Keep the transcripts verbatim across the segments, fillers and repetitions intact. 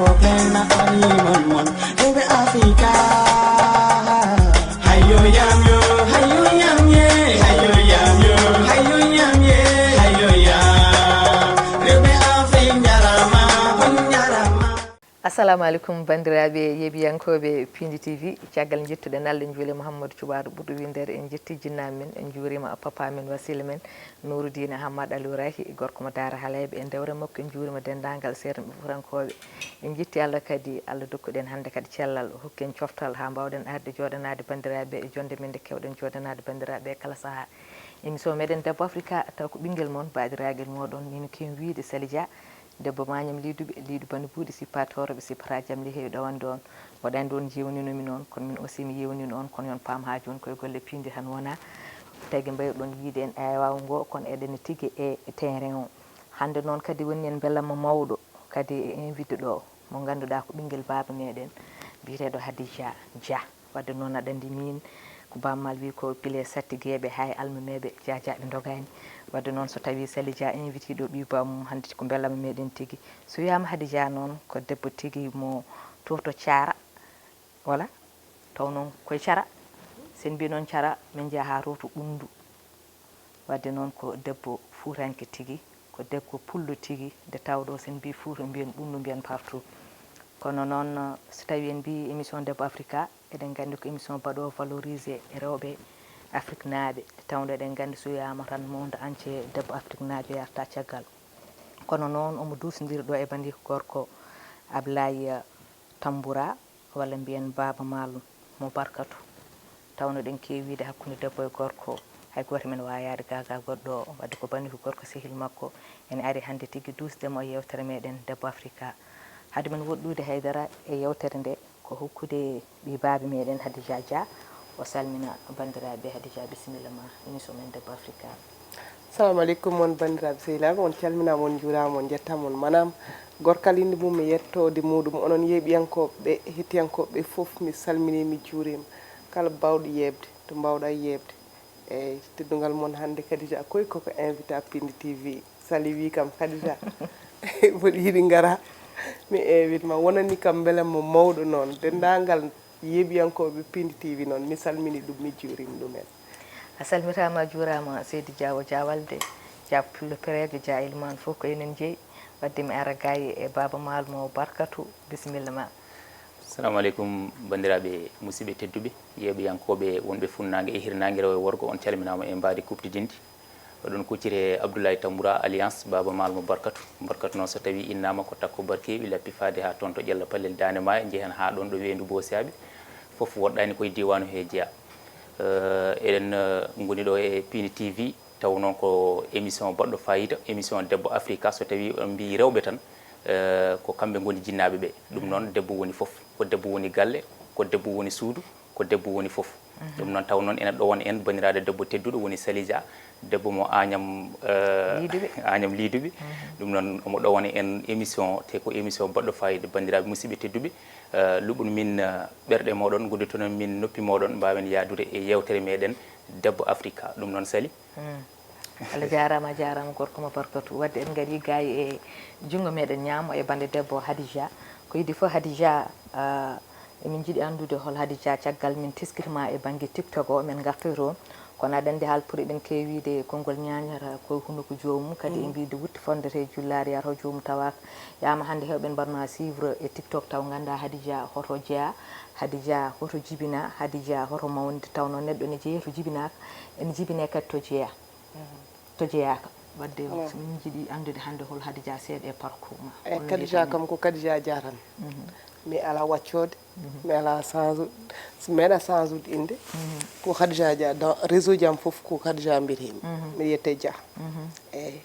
Problème na animal mon, rewɓe Afrika. Hayo yam yo, hayo yam ye, hayo yam yo, hayo yam ye, hayo yam. Rewɓe Afrika njarama, on njarama. Assalamu aleykum, banndiraaɓe yeeɓiyankooɓe Pindi T V. Caggal njettuɗen Allah, njuule Mouhamadou Thioubadou ɓurɗo winndere, en njetti jinnaaɓe men, en njuuriima papa men, wasiila men, Nuurudiina Hammad Aliou Rahi, gorko mo Daara Halayɓe, e dewre makko, en njuuriima denndaangal seernaaɓe fuutankooɓe. En njetti Allah kadi, Allah dokkuɗen hannde kadi cellal, o hokki en coftal haa mbaawɗen arde jooɗanaade banndiraaɓe e jonnde men nde keewɗen jooɗanaade banndiraaɓe e kala sahaa. Émission meɗen Debbo Afrika, taw ko ɓinngel mon, baɗiraagal mooɗon, ni no keewi wiyde Sali Dia, debbo Mañam Liiduɓe, Liidu Bani Buuɗi, sippa tooroɓe, sippata jam le heewi ɗowande on. Mboɗo anndi on yewninomi noon, kono min aussi mi yewnino on, kono yon paam haa jooni koye golle piindi tan wona. Tagi mbayruɗon yiide en e waaw ngo, kono eɗen tigi e terrain o. Hannde noon kadi woni en mbelamma mawɗo, kadi e invité ɗo, mo ngannduɗaa ko ɓinngel baaba meɗen, biyeteeɗo Hadija Dia. Wadde noon aɗa anndi min, ko Baaba Maal wi ko pile sattigeeɓe, hay almameeɓe, jaajaaɓe ndogaani. Wadde noon so tawii Sali Dia invité ɗo ɓii baaba mum, hannde ko mbelamma meɗen tigi. So wiyaama Hadija noon, ko debbo tigi mo to to Caara, wala? Taw noon koye Cara, so en mbii noon Cara, min njeya haa to to Ɓunndu. Wadde noon ko debbo fuutanke tigi, ko debbo pullo tigi, nde tawɗo so en mbii Fuuta mbiyen Ɓunndu, mbiyen partout. Kono noon, so tawii en mbii émission Debbo Afrika, eɗen nganndi ko émission baɗo valorisé rewɓe Afriknaaɓe, nde tawno eɗen nganndi so wiyaama tan monde entier debbo Afriknaajo yarta caggal. Kono noon omo duusindiri ɗo e banndiko gorko Ablaye Tambura, walla mbiyen Baaba Maal mo Barkatu. Tawno ɗen keewi wiyde hakkunde debbo e gorko, hay gooto men waawaani yaade gaagaa goɗɗo, wadde ko banndiko gorko sehil makko ene ari hannde tigi duusde mo e yeewtere meɗen Debbo Afrika. Hade men woɗɗude haydara e yeewtere nde, ko hokkude ɓii baaba meɗen Hadija Dia, o salmina banndiraaɓe. Hadija, bisimilla ma, émission men Debbo Afrika. Assalamu aleykum, mon banndiraaɓe sehilaaɓe, on calminaama, on njuuraama, on njettaama, on manaama. Gorkal innde mum e yettoode muuɗum, onon yeeɓiyankooɓe, hettiyankooɓe fof, mi salminii, mi juuriima. Kala baawɗo yeeɓde, to mbaawɗaa yeeɓde. Eeyi, teddungal mon hannde, Kadija Koy, koko invité Pindi T V. Sali wi kam, Kadija, mboɗo yiɗi ngara, mi invite ma. Wonani kam mbelamma mawɗo noon, denndaangal yeeɓiyankooɓe Pindi T V noon, mi salmini ɗum, mi juurima ɗumen. A salmitaama, a juuraama, seydi Diawo Diawalde, Dia Pullo Pereejo, Dia Elimane, fof ko enen jeyi. Wadde mi ara gaayi e Baaba Maal mo Barkatu, bisimilla ma. Assalamu aleykum, banndiraaɓe musidɓe tedduɓe, yeeɓiyankooɓe wonɓe funnaange e hirnaange, rewo e worgo, on calminaama e mbaadi kuuɓtidinndi. Oɗon kucciri e Abdoulaye Tamboura, Alliance, Baaba Maal mo Barkatu. Barkatu noon, so tawii innaama, ko takko barkeeɓi lappi faade haa toon to Ƴella Pallel Daande Maayo, njehen haa ɗoon ɗo Weendu Boosiyaaɓe. Fof woɗɗaani, koye diiwaanu hee jeyaa. Eh, eɗen, eh, ngoni ɗo e Pindi T V, taw noon ko émission baɗɗo faayiida, émission Debbo Afrika. So tawii on mbii rewɓe tan, eh, ko kamɓe ngoni jinnaaɓe ɓe. Ɗum noon, debbo woni fof. Ko debbo woni galle, ko debbo woni suudu, ko debbo woni fof. Mhm. Ɗum noon, taw noon ene ɗowan en banndiraaɗo debbo tedduɗo woni Sali Dia, debbo mo Agnam, eh, Liiduɓe. Agnam Liiduɓe. Mhm. Ɗum noon, omo ɗowan en émission, te ko émission baɗɗo faayiida, banndiraaɓe musidɓe tedduɓe. Eh, luɓon min, eh, ɓerɗe mooɗon, ngudditon min noppi mooɗon, mbaawen yaadude e yeewtere meɗen Debbo Afrika. Ɗum noon, Sali. Mm. Allah jaaraama, a jaaraama, gorko mo Barkatu. Wadde en ngarii gaayi e junngo meɗen ñaamo e bannde debbo Hadija. Ko idii fof Hadija, ah, emin njiɗi anndude hol Hadija caggal min teskirma e bannge TikTok o, min ngartoy toon. Kono aɗa anndi haal pour eɗen keewi wiyde konngol ñaañata ko hunuko joomum, kadi e mbiide wutte fonndete e jullaare yahata joomum tawaaka. Yaama hannde heewɓe mbaɗma suivre e TikTok taw ngannda Hadija hoto jeyaa, Hadija hoto jibina, Hadija hoto mawnde, taw noon neɗɗo ene jeeya to jibinaaka, ene jibine kadi to jeyaa. To jeyaaka. Wadde so min njiɗi anndude hannde hol Hadija seeɗa e parcours ma. Eyi, Kadija kam ko Kadija Dia tan. Mi alaa waccoode, mi alaa change, so mi meeɗa change ude innde. Ko Kadija Dia, dans réseau ji am fof ko Kadija mbiyetee-mi. Miɗo wiyetee Dia. Eyi.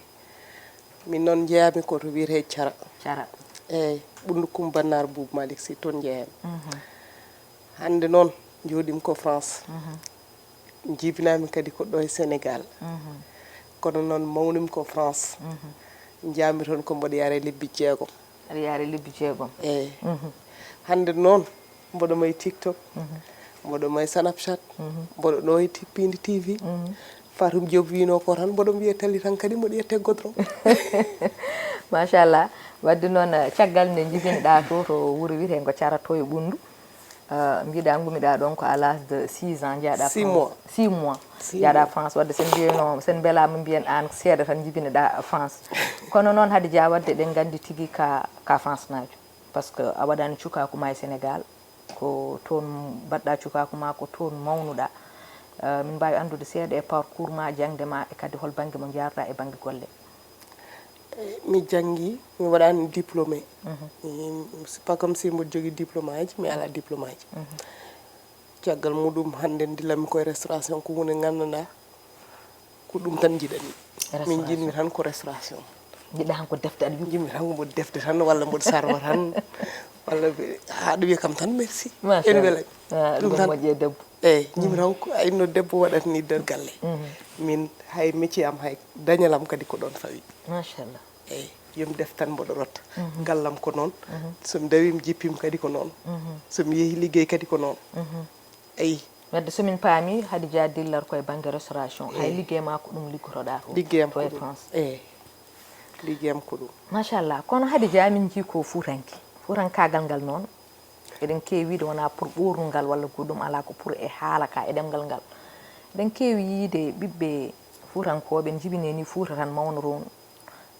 Min noon njeyaa-mi ko to wiyetee Cara. Cara. Eyi, Ɓunndu Kumba Naar Buubu Malik Si, toon njeyaa-mi. Hannde noon njooɗii-mi ko France. Njibinaa-mi kadi ko ɗo e Sénégal. Kono noon mawnii-mi ko France. Njaami toon ko mboɗo yaara e lebbi jeegom. Aɗa yaara e lebbi jeegom. Eyi. Hannde noon mboɗo may TikTok, mboɗo may Snapchat, mboɗo ɗo e Pindi T V. Fatou Diop wiino ko tan mboɗo mbiya tali tan kadi mboɗo yette godron. Machallah. Wadde noon, eh, caggal nde njibinɗa to to wuro wiyeteengo Carato e Ɓunndu, eh, mbiɗa ngummiɗa ɗoon ko à l'âge de six ans, njaaɗa France. Six mois. Six mois. Six njaaɗa mois. France. Wadde sen mbiyeno, sen mbelaama mbiyen aan seeɗa tan njibinoɗa France. Kono noon Hadija, wadde eɗen nganndi tigi ka, ka France naajo. Parce que a waɗaani cukaaku ma e Sénégal, ko toon mbaɗɗa cukaaku ma, ko toon mawnuɗa. Eh, min mbaawi anndude seeɗa e parcours ma, jaŋde ma, e kadi hol bannge mo njaarɗa e bannge golle? Eh, mi janngi, mi waɗaani diplômé. Mhm. Mi, c'est pas comme si mboɗo jogii diplôme aji, mi alaa diplôme aji. Mhm. Caggal muɗum, hannde ndilammi koye restauration, ko huunde nganndanɗaa, ko ɗum tan njiɗanmi. Min njiɗmi tan ko restauration. Njiɗa tan ko defte aɗa wi? Njiɗmi tan ko mboɗo defte tan, walla mboɗo sarwa tan, walla ɓe, haa ɓe wiya kam tan merci. Machallah. Ene wela. Ah, ɗum ɗum tan moƴƴi e debbo. Eeyi, njiɗmi tan ko, a inno debbo waɗata ni nder galle. Mhm. Min hay métier am, hay dañal am kadi ko ɗoon fawi. Machallah. Eeyi, yo mi def tan mboɗo rotta. Mhm. Ngallam ko noon. Mhm. So mi dawii mi jippiima kadi ko noon. Mhm. So mi yehii liggey kadi ko noon. Mhm. Eeyi. Wadde so min paami, Hadija dillar koye bannge restauration. Hay liggey ma ko ɗum liggotoɗa to, liggey am to ko e ɗum. France. Eeyi. Liggey am ko ɗum. Machallah. Kono Hadija min njii ko fuutanke. Fuutankaagal ngal noon, eɗen keewi wiide wonaa pour ɓoornungal walla goɗɗum, alaa, ko pour e haala ka e ɗemngal ngal. Eɗen keewi yiide ɓiɓɓe fuutankooɓe njibine ni Fuuta tan mawna toon,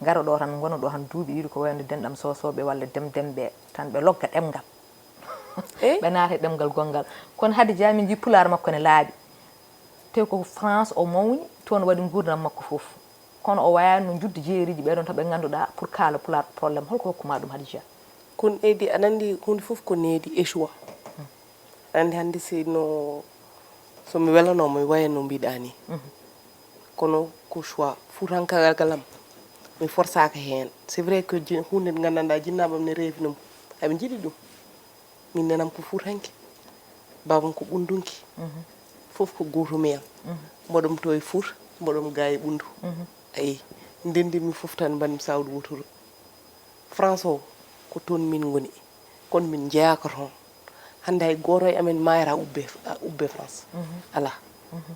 ngara ɗo tan, ngona ɗo tan duuɓi ɗiɗi ko wayno denɗam Soosooɓe walla Dem Demɓe tan ɓe logga ɗemngal. Eh? Ɓe naata e ɗemngal gonngal. Kono Hadija min njii pulaar makko ne laaɓi. Te ko France o mawni, toon waɗi nguurndam makko fof. Kono o wayaani no njuddi jeeriiji ɓee ɗoon tan ɓe ngannduɗaa pour kaala pulaar ko problème. Holko hokkuma ɗum Hadija? Ko needi, aɗa anndi huunde fof ko needi e choix. Aɗa anndi hannde si no, so mi welano mi waya no mbiɗa ni. Mhm. Kono ko choix. Fuutankaagal am, mi forsaaka heen. C'est vrai que ji-, huunde nde nganndanɗaa jinnaaɓe am ne reewi ɗum. Aɓe njiɗi ɗum. Min nenam ko fuutanke. Baabam ko ɓundunke. Mhm. Fof ko gootum e am. Mhm. Mboɗom to e Fuuta, mboɗom ga e Ɓunndu. Mhm. Ayi, ndenndinmi fof tan mbaɗmi sawdu woturu. France o, ko toon min ngoni. Kono min njeyaaka toon. Hannde hay gooto e amen maayata ubbe, a, ubbe France. Mhm. Alaa. Mhm.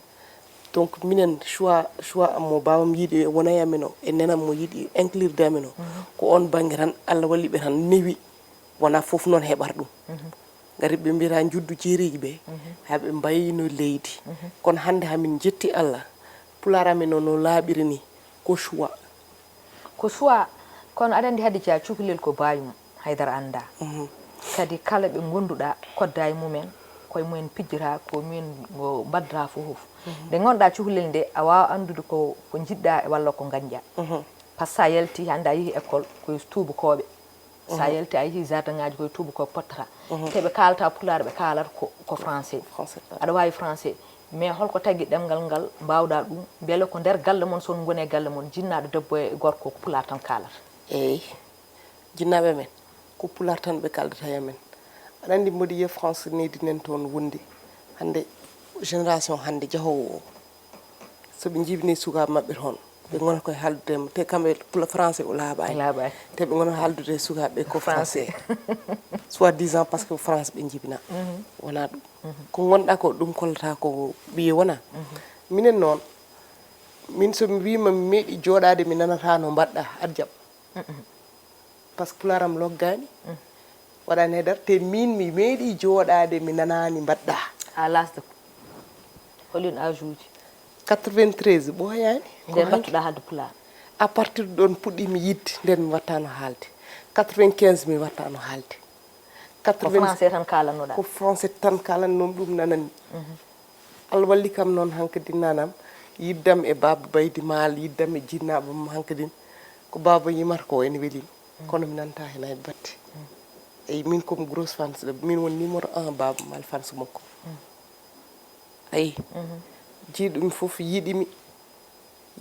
Donc minen choix, choix am mo baabam yiɗi e wona e amen o, e nenam mo yiɗi inclure de amen o. Mhm. Ko oon bannge tan, Allah walli ɓe tan newi. Wonaa fof noon heɓata ɗum. Mhm. Ngati ɓe mbiyata njuddu jeeriiji ɓe, mhm, haa ɓe mbayno leydi. Mhm. Kono hannde haa min njetti Allah, pulaar amen o no laaɓiri ni, ko choix. Ko choix, kono aɗa anndi Hadija, cukalel ko baayum, haydara anndaa. Mhm. Kadi kala ɓe ngonnduɗaa, koddaa e mumen, ko e mumen pijjata, ko mumen ngo mbaddata fof. Mhm. Nde ngonɗaa cukalel nde, a waawa anndude ko, ko njiɗɗaa walla ko ngañɗaa. Mhm. Par ce que sa yalti, hannde a yehi école, ko e tuubakooɓe. Sa, mhm, yalti a yehi jardin ŋaaji koye tuubakooɓe pottata. Mhm. Te ɓe kaalata pulaar, ɓe kaalata ko, ko français. Français, ah. Aɗa waawi français. Mais holko tagi ɗemngal ngal mbaawɗa ɗum? Mbele ko nder galle mon, so on ngoni e galle mon, jinnaaɗo debbo e gorko ko pulaar tan kaalata? Eey. Jinnaaɓe men, ko pulaar tan ɓe kaaldata e amen. Aɗa anndi mboɗo yiya France neydi nen toon wondi. Hannde, génération hannde jahoowo o. So ɓe njibinii sukaaɓe maɓɓe toon, ɓe ngona koye haaldude mo, te kamɓe pula-, français o laaɓaani. Laaɓaani. Te ɓe ngona haaldude e sukaaɓe ɓe ko français. Français. Soi-disant parce que France ɓe njibinaa. Mhm. Wonaa ɗum. Mhm. Ko ngonɗaa ko, ɗum kollata ko ɓiye wonaa. Mhm. Minen noon, min so mi wiima mi meeɗi jooɗaade mi nanataa no mbaɗɗaa, aɗa jaɓa. Mhm. Par ce que pulaar am loggaani, mm, waɗaani haydara, te miin mi meeɗii jooɗaade mi nanaani mbaɗɗaa. À l'âge de hol heen âge uji? Quatre-vingt-treize ɓooyaani. Ko nden hanki mbattuɗaa haalde pulaar? À partir de ɗoon puɗɗiimi yiɗde, nden mi waɗtaano haalde. Quatre-vingt-quinze mi waɗtaano haalde. Ko quatre-vingts français tan kaalannoɗaa? Ko français tan kaalannomi, ɗum nananmi. Mhm. Allah walli kam noon hankadi nanam, yiɗdam e Baaba Baydi Maal, yiɗdam e jinnaaɓe mum hankadi. Ko Baaba yimata ko ene welimi. Mm. Kono mi nanta heen hay batte. Mm. Eyi, min comme grosse fans de, min woni numéro un Baaba Maal, fans makko. Mm. Ayi, mhm, jiiɗumi fof yiɗimi.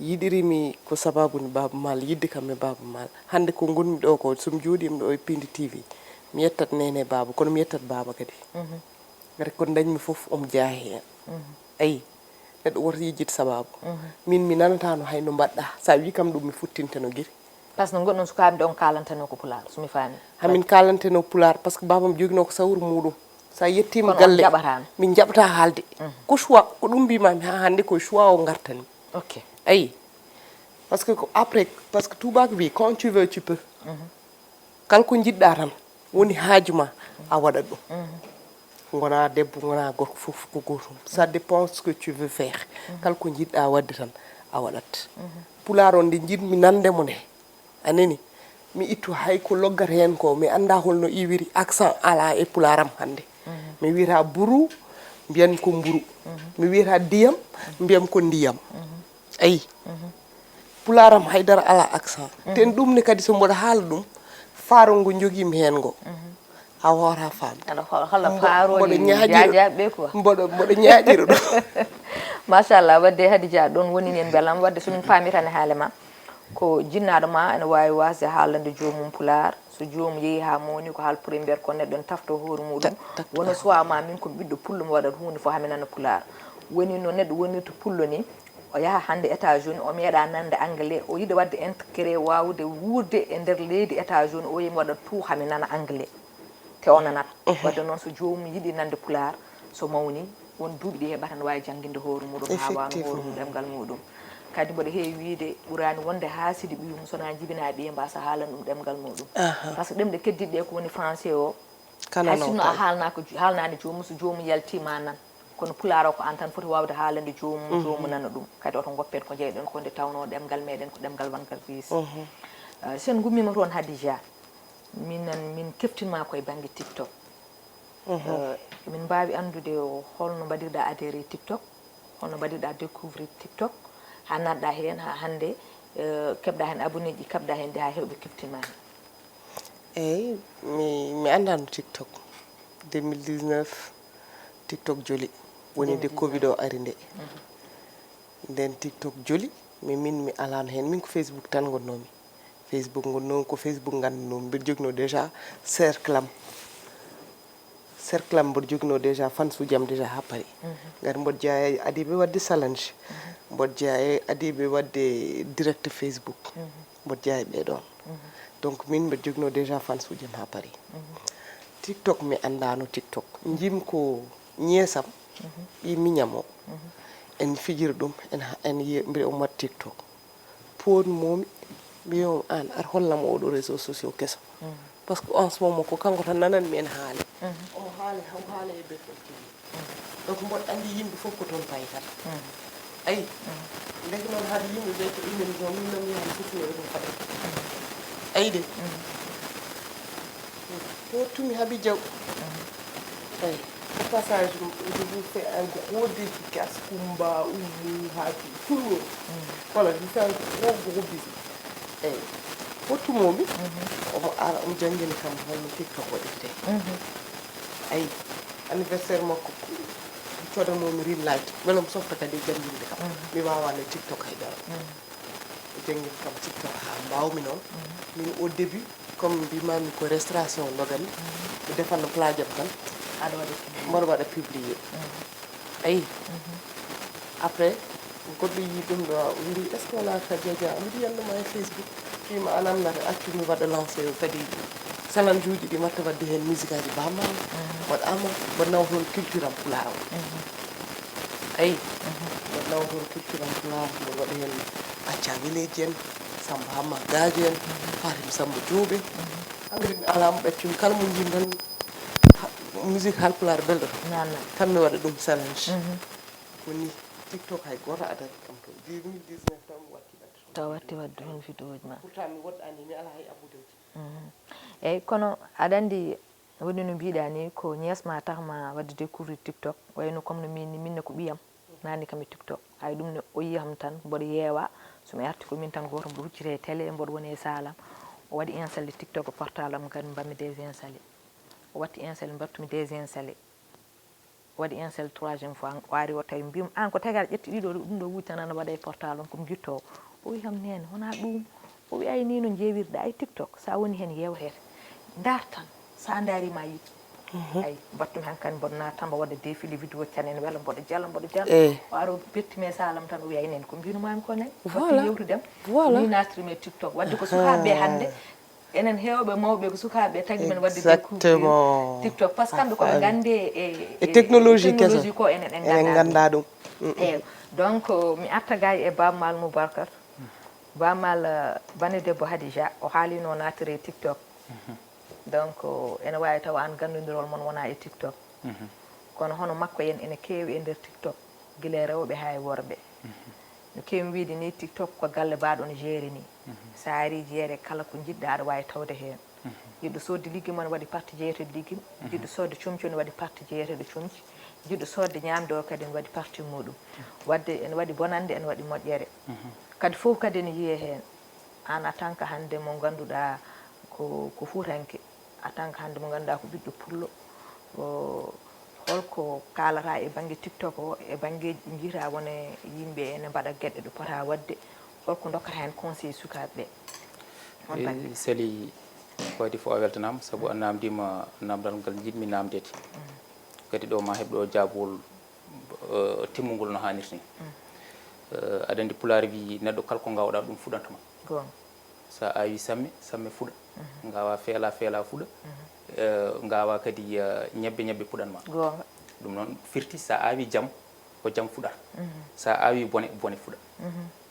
Yiɗirimi ko sababu ni Baaba Maal, yiɗde kam e Baaba Maal. Hannde ko ngonmi ɗo ko, so mi jooɗiima ɗo e Pindi T V, mi yettat Neene Baaba, kono mi yettat Baaba kadi. Mhm. Ngati ko ndañmi fof omo jeyaa heen. Mhm. Ayi, neɗɗo woto yejjit sababu. Mhm. Min mi nanataano hay no mbaɗɗaa. So a wii kam ɗum, mi futtinteno giri. Par ce que no ngonɗon sukaaɓe nde on kaalantenoo ko pulaar, so mi faami. Hamin kaalanteno pulaar, par ce que baabam joginoo ko sawru muuɗum. So a yettiima galle, kono on jaɓataano? Min jaɓataa haalde. Mhm. Ko choix, ko ɗum mbimami haa hannde ko choix o ngartani. Ok. Ayi. Parce que ko après, parce que tubaako wi quand tu veux tu peux. Kala ko njiɗɗa tan woni haaju ma, a waɗat ɗum. Ngona debbo, ngona gorko, fof ko gootum, ça dépend ce que tu veux faire. Kala ko njiɗɗa waɗde tan a waɗat. Pulaar on nde njiɗmi nande mo nde, a nani, mi ittu hay ko loggata heen ko, mi annda holno iwiri, accent ala e pulaaram hannde. Mi wiyata buru, mbiyan ko mburu. Mi wiyata diyam, mbiyam ko ndiyam. Ayi. Pulaaram haydara ala accent. Ten ɗum ne kadi so mboɗo haala ɗum, faaro ngo jogiimi heen ngo, a hoora faamde. Aɗa ho- holla Mbo- faarooji mboɗo ñaaƴiro- jaajaaɓe quoi. Mboɗo mboɗo ñaaƴiro ɗum. Machallah, wadde Hadija, ɗon woni en mbelam. Wadde so min paami tan e haale ma, ko jinnaaɗo ma ene waawi waasde haalande joomum pulaar. So joomum yehi haa mawni, ko haal premier, ko neɗɗo ne tafto hoore muɗum. Wona suwa ma min ko ɓiɗɗo pullo, mi waɗat huunde fof haa mi nana pulaar. Woni no neɗɗo wonirta pullo ni, o yaha hannde États-Unis, o meeɗa nande anglais, o yiɗi waɗde intégré, waawde wuurde e nder leydi États-Unis, o yehi mi waɗat tout haa mi nana anglais. Te o nanat. Wadde noon so joomum yiɗi nande pulaar, so mawni, won duuɓi ɗi heɓata ne waawi jannginde hoore muɗum, haa waawna hoore mum ɗemngal muɗum. Kadi mboɗo heewi wiyde ɓuraani wonde haa sidi ɓiyum so na jibinaa ɓiye mbaasa haalan ɗum ɗemngal muɗum. Par ce que ɗemɗe keddiɗe ɗe ko woni français o, hay sinno a haalnaako, haalnaani joomum, so joomum yaltii ma nan. Kono pulaar o ko aan tan foti waawde haalande joomum, joomum nana ɗum. Kadi oto ngoppen ko njeyɗen ko nde tawnoo ɗemngal meɗen ko ɗemngal wanngal weesi. Eh, so en ngummiima toon Hadija, minen min keftin ma ko e bannge TikTok. Eh, min mbaawi anndude holno mbaɗirɗa adhéré TikTok, holno mbaɗirɗa découvrir TikTok, haa naatɗa heen, haa hannde, eh, keɓɗa heen abonné ji, kaɓɗa heen de haa heewɓe keftin ma heen. Eyi, mi mi anndaano TikTok. deux mille dix-neuf TikTok joli. Woni nde Covid o ari nde. Nden TikTok joli, mais min mi alaano heen. Min ko Facebook tan ngonnoomi. Facebook ngonnoomi, ko Facebook nganndanoomi. Mbiɗo joginoo déjà cercle am. Cercle am mboɗo joginoo déjà fans uji am déjà haa Paris. Ngati mboɗo jeyaa e adiiɓe waɗde challenge. Mboɗo jeyaa e adiiɓe waɗde direct Facebook. Mboɗo jeyaa e ɓee ɗoon. Donc min mbeɗa joginoo déjà fans uji am haa Paris. TikTok mi anndaano TikTok. Njiimi ko ñeesam, ɓii miñam o, en fijira ɗum, en ha- en yi mbiɗa omo waɗa TikTok. Poodmoomi, mbiyoomi aan ar hollam oɗo réseau sociaux keso. Par ce que en ce moment ko kanko tan nananmi ene haali. Omo haali, omo haali e Befol T V. Donc mboɗo anndi yimɓe fof ko toon paytata. Ayi. Ndeke noon hade yimɓe ɓe ko inen ɗo min noon mi hade sifnoɓe ɗum haɗa. Ayi de. Pottumi habi jaw. Eyi. Au passage, je vous fais un gros dédicace Kumba, Oumou, Habi, tout le monde. Voilà, je vous fais un gros gros bisou. Eyi. Pottumomi, omo ara omo janngina kam holno TikTok waɗirte. Ayi. Anniversaire makko codanoomi ring light, mbele omo softa kadi e jannginde kam. Mi waawano e TikTok hay dara. O janngini kam TikTok haa mbaawmi noon. Min au début, comme mbimami ko restauration nogani, mi defanno plat jam tan. Aɗa waɗa publié. Mboɗo waɗa publié. Ayi. Après, goɗɗo yii ɗum ɗo, mbi est ce que wala ka jaja? Mbiɗi yannuma e Facebook. Fima a namnata accu mi waɗa lancé o kadi. Challenge uji ɗi mbatta waɗde heen musique aji bamma. Mboɗo ama, mboɗo nawa toon culture am pulaar o. Ayi. Mboɗo nawa toon culture am pulaar, mboɗo waɗa heen Acca Weleji en, Samba Hamma Gajo en, Fatim Samba Jooɓe. Engrais mi alaa mo ɓeccumi, kala mo njiimi tan musique haalpulaar belɗo tan. Tan mi waɗa ɗum challenge. Ko ni TikTok hay gooto adani kam toon. deux mille dix-neuf tan mi watti ɓadde toon. Taw watti wadde toon vidéo ji ma. Pourtant mi woɗɗani, mi alaa hay abonné ji. Eyyi, kono aɗa anndi, woni no mbiɗa ni, ko ñees ma tax ma wadde découvrir TikTok. Wayno comme no min ni, min ne ko ɓiyam. Nani kam e TikTok. Hay ɗum ne o yii ham tan, mboɗo yeewa. So mi arti ko min tan gooto, mboɗo huccita e télé, mboɗo woni e saalam. O waɗi installé TikTok e portable am, kadi mbammi désinstallé. O watti installé, mbattumi désinstallé. O waɗi installé troisième fois, o ari o tawi mbiyum, "An ko tagi aɗa ƴetti ɗiɗo ɗum ɗo wuji tan ana waɗa e portable on, ko mi jittowo." O wi ham, "Neene, wona ɗum." O wi, "Ay, ni no jeewirɗa, ay TikTok, sa woni heen yeewete. Ndaar tan, sa ndaari ma yiɗ." Ay, mbattumi hankadi mboɗo naata, mbo waɗa défilé vidéo canen wela, mboɗo jala, mboɗo jala. O ari o bettimi e saalam tan, o wi, "Ay, neene, ko mbinumami ko neene." Watti yewtudem. Ni naatiri mi e TikTok. Wadde ko sukaaɓe hannde, enen heewɓe mawɓe ko sukaaɓe tagi men wadde découvrir TikTok. Parce que kamɓe koɓe nganndi e, e technologie keso. Technologie ko enen en nganndi ɗum. Eyi. Donc, mi arta gay e Baba Maal Moubarkar. Ba Mal, bane debbo Hadija, o haalino naatire e TikTok. Donc, ene waawi tawa aan ganndondirol mon wonaa e TikTok. Kono hono makko en ene keewi e nder TikTok, gila e rewɓe haa e worɓe. No keewi wiyde ni, TikTok ko galle baaɗo no jeere ni. So a arii jeere, kala ko njiɗɗa aɗa waawi tawde heen. Jiɗɗo soodde liggi mum ene waɗi parti jeyeteeɗo liggi mum. Jiɗɗo soodde comci ene waɗi parti jeyeteeɗo comci. Jiɗɗo soodde ñaamde o kadi ene waɗi parti muɗum. Waɗde ene waɗi bonannde, ene waɗi moƴƴere. Kadi fof kadi ene yiyee heen. Aan en tant que hannde mo ngannduɗaa ko, ko fuutanke, en tant que hannde mo ngannduɗaa ko ɓiɗɗo pullo, ko holko kaalata e bannge TikTok o, e banngeeji ɗi njiyata won e yimɓe ene mbaɗa geɗe ɗo pota waɗde, holko ndokkata heen conseil sukaaɓe ɓe? On bannge. Eyi, Sali, ko waɗi fof a weltanaama, sabu a naamndiima naamndal ngal njiɗmi naamndeede. Kadi ɗo ma heɓ ɗo jaabowol, eh, timmungol no haanirta ni. Eh, aɗa anndi Pulaar wii neɗɗo kala ko ngaawɗaa ɗum fuɗanta ma. Goonga. So a aawii samme, samme fuɗa. Ngaawaa feelaa, feelaa fuɗa. Eh, ngaawaa kadi, eh, ñebbe, ñebbe puɗan ma. Goonga. Ɗum noon firti so a aawii jam, ko jam fuɗata. So a aawii bone, bone fuɗa.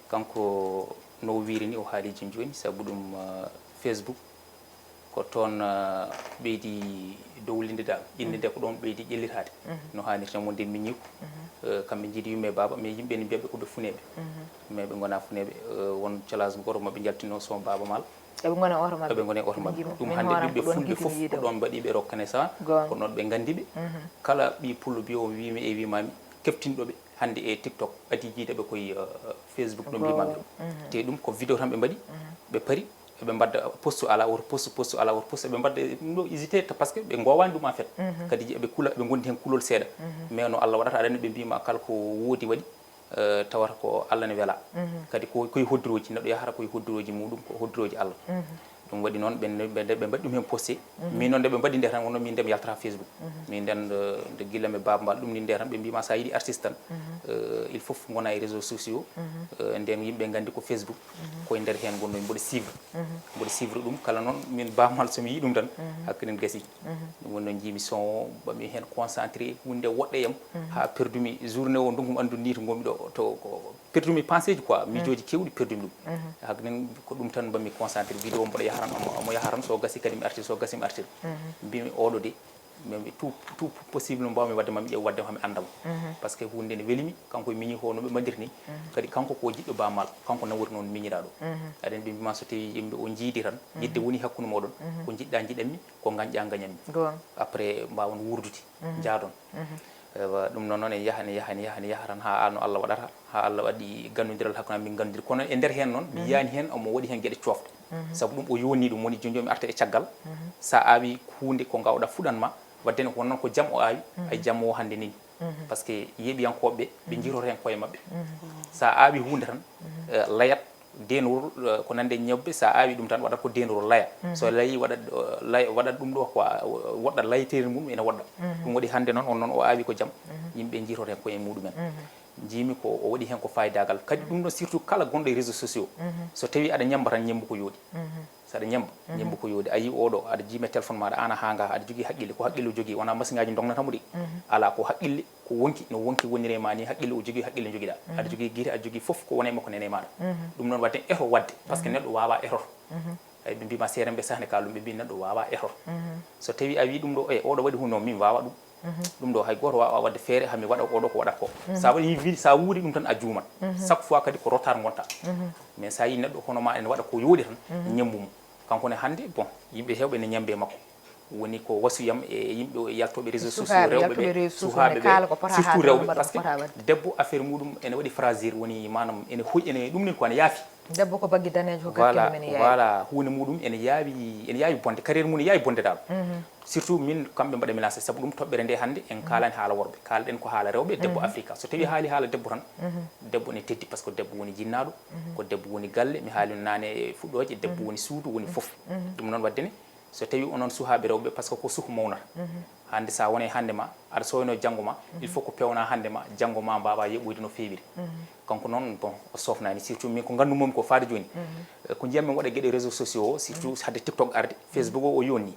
Kanko no o wiiri ni, o haali jooni jooni, sabu ɗum, eh, Facebook ko toon, eh, ɓeydi dowlinde dal, innde nde ko ɗoon ɓeydi ƴellitaade. No haanirta mo nde miñiiko. Eh, kamɓe njiidi yumma e baaba, mais yimɓe ne mbiyaɓe ko ɓe funeeɓe. Mais ɓe ngonaa funeeɓe, eh, won calage gooto maɓɓe njaltinoo son Baaba Maal. Eɓe ngona e oto maɓɓe. Eɓe ngona e oto maɓɓe. Min, ɗum min hannde hooram ɓiɓɓe ko ɗoon fulɓe fof ko ɗon mbaɗi ɓe reconnaissant. Goonga. Kono noon ɓe nganndi ɓe. Kala ɓii pullo mbiyo wiimi e wiimaami, keftinɗo ɓe hannde e TikTok, adii jiideɓe koye, eh, Facebook ɗo mbiimaami ɗo. Te ɗum ko vidéo tan ɓe mbaɗi, ɓe pari, eɓe mbadda poste ala woto poste, poste ala woto poste, eɓe mbadda ɗum ɗo hésité, parce que ɓe ngowaani ɗum en fait. Kadi eɓe kula, eɓe ngondi heen kulol seeɗa. Mais no Allah waɗata, aɗa anndi ɓe mbiima kala ko woodi waɗi, eh, tawata ko Allah ne wela. Kadi ko, koye hoddirooji, neɗɗo yahata koye hoddirooji muɗum, ko hoddirooji Allah. Ɗum waɗi noon, ɓe, ɓe, ɓe mbaɗi ɗum heen posté. Min noon, nde ɓe mbaɗi nde tan, wonno min nde mi yaltata Facebook. Min nden, nde, nde gila mi Baaba Maal, ɗum ni nde tan, ɓe mbiima so a yiɗi artiste tan, eh, il faut ngona e réseaux sociaux. Eh, nden yimɓe nganndi ko Facebook. Koye nder heen ngonno, mboɗo suivre. Mboɗo suivre ɗum, kala noon, min Baaba Maal so mi yii ɗum tan, hakkille ne gasi. Ɗum woni noon njiimi son o, mbaɗmi heen concentré, huunde woɗɗe yam, haa perdumi journée o, ndungu mi anndu ni to ngonmi ɗo, to ko perdumi pensée ji quoi, miijooji keewɗi perdumi ɗum. Hakkille ko ɗum tan mbaɗmi concentré, vidéo mboɗo yaha tan, omo, omo yaha tan, so gasi kadi mi artir, so gasi mi artir. Mbimi oɗo de, mais tout, tout possible no mbaawmi waɗde, mami ƴeew waɗde, mami annda mo. Parce que huunde ne welimi, kanko e miñi ko no ɓe mbaɗirta ni. Kadi kanko ko jiɗɗo Baaba Maal, kanko nawori noon miñiraaɗo. Aɗa anndi ɓe mbima so tawi yimɓe o jiidi tan, yidde woni hakkunde mooɗon, ko njiɗɗa njiɗanmi, ko ngañɗa ngañanmi. Goonga. Après mbaawon wuurdude, njaadon. Ewa, ɗum noon, noon en yaha, en yaha, en yaha, en yaha tan haa no Allah waɗata, haa Allah waɗi ganndondiral hakkunde amin, min ganndondiri. Kono e nder heen noon, mi yiyaani heen omo waɗi heen geɗe coofɗe. Sabu ɗum o yoni ɗum, woni jooni jooni mi arta e caggal. So a aawii huunde ko ngaawɗaa fuɗan ma, waɗde ne ko won noon ko jam o aawi, ay jam o hannde nii. Parce que yeeɓiyankooɓe ɓe, ɓe njiytoto heen koye maɓɓe. So a aawii huunde tan, eh, layat, deenorol, eh, ko nande ñebbe, so a aawii ɗum tan, waɗat ko deenorol laya. So layii, waɗat, eh, laya, waɗat ɗum ɗo ko a, woɗɗa layeteeri mum ene woɗɗa. Ɗum waɗi hannde noon, on noon o aawi ko jam, yimɓe njiytoto heen koye muɗumen. Njiimi ko o waɗi heen ko faayidagal. Kadi ɗum ɗo surtout kala gonɗo e réseaux sociaux. So tawi aɗa ñemmba tan, ñemmbu ko yooɗi. So aɗa ñemmba, ñemmbu ko yooɗi. A yii oɗo, aɗa jiimi e téléphone maaɗa, aan a haanga, aɗa jogii haqqille, ko haqqille o jogii, wonaa masiŋaaji ndognataa mo de. Alaa, ko haqqille, ko wonki, no wonki woniri e ma ni, haqqille o jogii, haqqille njogiɗaa. Aɗa jogii gite, aɗa jogii fof ko woni e makko nene e maaɗa. Ɗum noon waɗde eto waɗde, parce que neɗɗo waawaa etoto. Ay, ɓe mbima seerenɓe sahne ka ɗum, ɓe mbi neɗɗo waawaa etoto. So tawi a wii ɗum ɗo, e oɗo waɗi hunde o, min waawa ɗum. Ɗum ɗo hay gooto waawaa waɗde feere, hami waɗa oɗo ko waɗata ko. Sa waɗi wi-, sa wuuri ɗum tan a juumat. Chaque fois kadi ko retard ngonta. Mais sa yi neɗɗo hono ma ene waɗa ko yooɗi tan, ñembu mo. Kanko ne hannde, bon, yimɓe heewɓe ne ñembe makko. Woni ko wasiyam e yimɓe yaltooɓe réseaux sociaux, rewɓe ɓe, suhaaɓe ɓe, surtout rewɓe, parce que debbo affaire muɗum ene waɗi fragile, woni maanaam ene hoy, ene ɗum ni ko ene yaafi. Debbo ko baggi daneejo ko kakkille men yaawi. Voilà, huunde muɗum ene yaawi, ene yaawi bonde, carrière mum ne yaawi bonde dal. Surtout min, kamɓe mbaɗa mi lancé, sabu ɗum toɓɓere nde hannde en kaalani haala worɓe, kaalɗen ko haala rewɓe, debbo Afrika. So tawi haali haala debbo tan, debbo ne teddi, parce que debbo woni jinnaaɗo, ko debbo woni galle, mi haali naane e fuɗɗooje, debbo woni suudu, woni fof. Ɗum noon waɗde ne, so tawi onon suhaaɓe rewɓe, parce que ko suhu mawnata. Hannde sa woni hannde ma, aɗa sooyno janngo ma, il faut ko peewna hannde ma, janngo ma mbaawa yeɓoyde no feewiri. Kanko noon, bon, o soofnaani, surtout min ko nganndu mum ko faade jooni. Eh, ko njiyam min waɗa geɗe réseaux sociaux o, surtout hade TikTok arde, Facebook o, o yonni.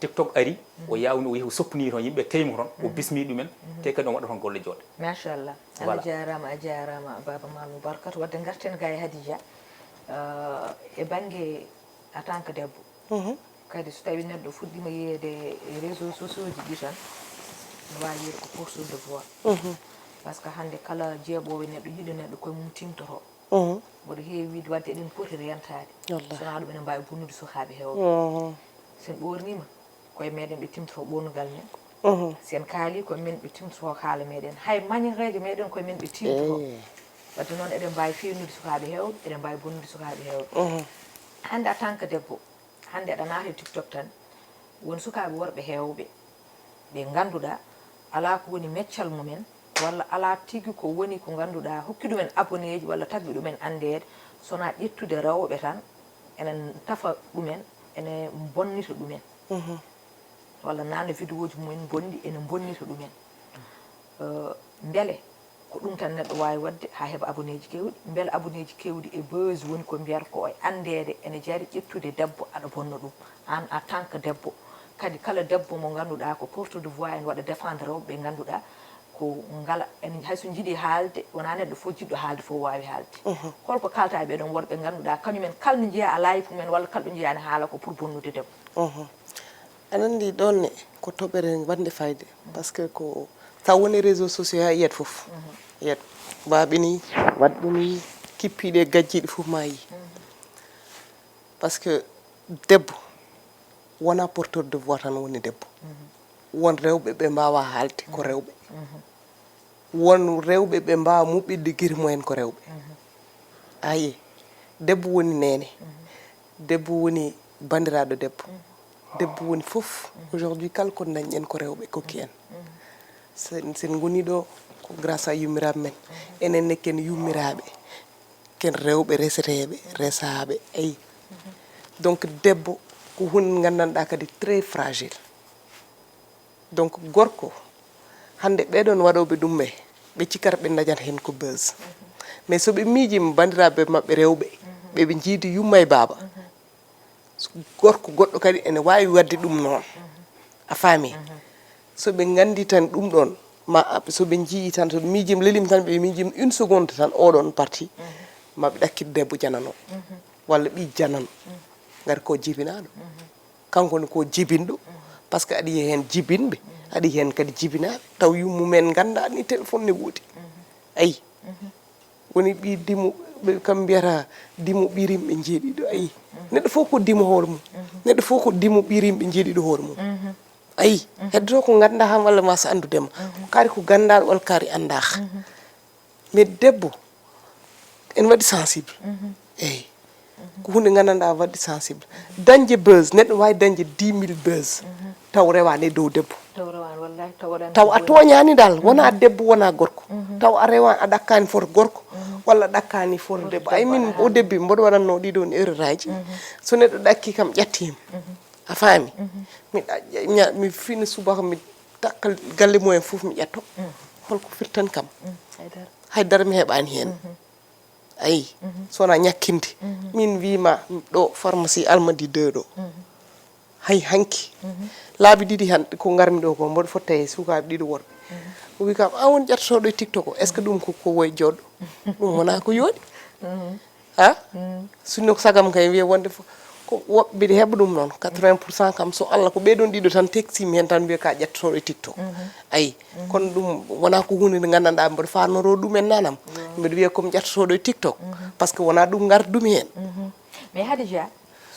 TikTok ari, o yawni, o yehi, o soppini toon yimɓe, teymo toon, o bismi ɗumen, te kadi on waɗa toon golle jooɗe. Machallah. Voilà. Allah jaaraama, a jaaraama, Baaba Maal Mubarkat. Waɗde ngarten ga e Hadija. Eh, e bannge en tant que debbo, kadi so tawi neɗɗo fuɗɗima yiyeede e réseaux sociaux ji ɗi tan, no waawi yiyeede ko porteur de voix. Par ce que hannde kala jeeɓoowo neɗɗo, yiɗo neɗɗo, koye mum timtoto. Mboɗo heewi wiide, wadde eɗen poti rentaade. Wallahi. Sonaa ɗum, eɗen mbaawi bonnude sukaaɓe heewɓe. Sen ɓoorniima, koye meɗen ɓe timtoto ɓoornugal men. Sen kaali, koye men ɓe timtoto haala meɗen. Hay manière-eejo meɗen, koye men ɓe timtoto. Wadde noon, eɗen mbaawi feewnude sukaaɓe heewɓe, eɗen mbaawi bonnude sukaaɓe heewɓe. Hannde, en tant que debbo, hannde aɗa naata e TikTok tan, won sukaaɓe worɓe heewɓe ɓe ngannduɗaa alaa ko woni meccal mumen, walla alaa tigi ko woni ko ngannduɗaa hokki ɗumen aboneeji walla tagɗi ɗumen anndeede, sonaa ƴettude rewɓe tan, ene tafa ɗumen, ene bonnita ɗumen. Walla naatna vidéoji mumen bonɗi, ene bonnita ɗumen. Eh, mbele ko ɗum tan neɗɗo waawi waɗde haa heɓa aboneeji keewɗi? Mbele aboneeji keewɗi e buzz woni ko mbiyata ko e anndeede ene jari ƴettude debbo aɗa bonna ɗum? Aan, en tant que debbo, kadi kala debbo mo ngannduɗaa ko porteur de voix, ene waɗa défendre rewɓe ɓe ngannduɗaa ko ngala, en hay so njiɗi haalde, wonaa neɗɗo fof jiɗɗo haalde fof waawi haalde. Holko kaalta e ɓeɗon worɓe ngannduɗaa kañumen kala ɓe njeyaa e live mumen walla kala ɓe njeyaa ene haala ko pour bonnude debbo? Aɗa anndi ɗoon ne ko toɓɓere waɗnde fayde, par ce que ko taw woni réseaux sociaux haa yiyat fof. Yiyat baaɓe ni, waɗɓe ni, kippiiɗe gajjiiɗe fof ma yi. Par ce que debbo wonaa porteur de voix tan woni debbo. Won rewɓe ɓe mbaawaa haalde, ko rewɓe. Won rewɓe ɓe mbaawaa muɓɓitde giri mumen, ko rewɓe. Ayi, debbo woni neene. Debbo woni banndiraaɗo debbo. Debbo woni fof. Aujourd'hui, kala ko ndañɗen ko rewɓe kokki en. Sen, sen ngoni ɗo ko grâce à yummiraaɓe men. Enen ne ken yummiraaɓe. Ken rewɓe reseteeɓe, resaaɓe. Ayi. Donc, debbo ko huunde nde nganndanɗaa kadi très fragile. Donc, gorko, hannde ɓeɗon waɗooɓe ɗum ɓe, ɓe cikkata ɓe ndañat heen ko buzz. Mais so ɓe miijiima banndiraaɓe maɓɓe rewɓe, ɓe ɓe njiidi yumma e baaba, gorko goɗɗo kadi ene waawi waɗde ɗum noon. A faami? So ɓe nganndi tan ɗum ɗoon, ma, so ɓe njiyii tan, so ɓe miijiima, leliima tan, ɓe miijiima une seconde tan, oɗoon parti, ma ɓe ɗakkit debbo janano, walla ɓiy janano, ngati ko jibinaaɗo. Kanko ne ko jibinɗo, par ce que aɗa yiya heen jibinɓe, aɗa yiya heen kadi jibinaaɓe, taw yummumen nganndaa ni téléphone ne woodi. Ayi. Woni ɓi dimo, ɓe kam mbiyata dimo ɓirimɓe jeeɗiɗo. Ayi. Neɗɗo fof ko dimo hoore mum. Neɗɗo fof ko dimo ɓirimɓe jeeɗiɗo hoore mum. Ayi. Heddoto ko nganndaa kam walla ma so anndudema. Ko kaari ko ganndaa walla kaari anndaa. Mais debbo, ene waɗi sensible. Eyi. Ko huunde nganndanɗaa waɗde sensible. Dañde buzz, neɗɗo waawi dañde dix mille buzz, taw rewaani e dow debbo. Taw rewaani, wallahi, taw waɗaani taw ko a boni. Tooñaani dal, wonaa debbo, wonaa gorko. Taw a rewaani, a ɗakkaani foto gorko, walla a ɗakkaani foto debbo. Ay, min o debbi, mboɗo waɗatnoo ɗiɗon erreur aji. So neɗɗo ɗakki kam, ƴattiima. A faami? Mi ɗa-, ƴa-, ña-, mi fina subaka, mi takka galle mumen fof, mi ƴetto. Holko firtan kam? Haydara. Haydara mi heɓaani heen. Ayi, so wonaa ñakkinde. Min wii ma ɗo pharmacie Almadi deux ɗo. Hay hanki. Laabi ɗiɗi han ko ngarmi ɗo ko, mboɗo fotta e sukaaɓe ɗiɗo worɓe. O wii kam, "A won ƴettotooɗo e TikTok o, est-ce que ɗum ko, ko woy jooɗɗo? Ɗum wonaa ko yooɗi." Ha? Sinno ko sagam kay wiya wonde fof, ko woɓɓe mbiɗa heɓa ɗum noon, quatre-vingts pour cent kam, so Allah, ko ɓee ɗoon ɗiɗo tan teksimi heen tan mbiya ka ƴettotooɗo e TikTok. Ayi, kono ɗum wonaa ko huunde nde nganndanɗaa mboɗo faanoro ɗum en nanam. Mbiɗa wiya ko mi ƴettotooɗo e TikTok, par ce que wonaa ɗum ngardumi heen. Mais Hadija,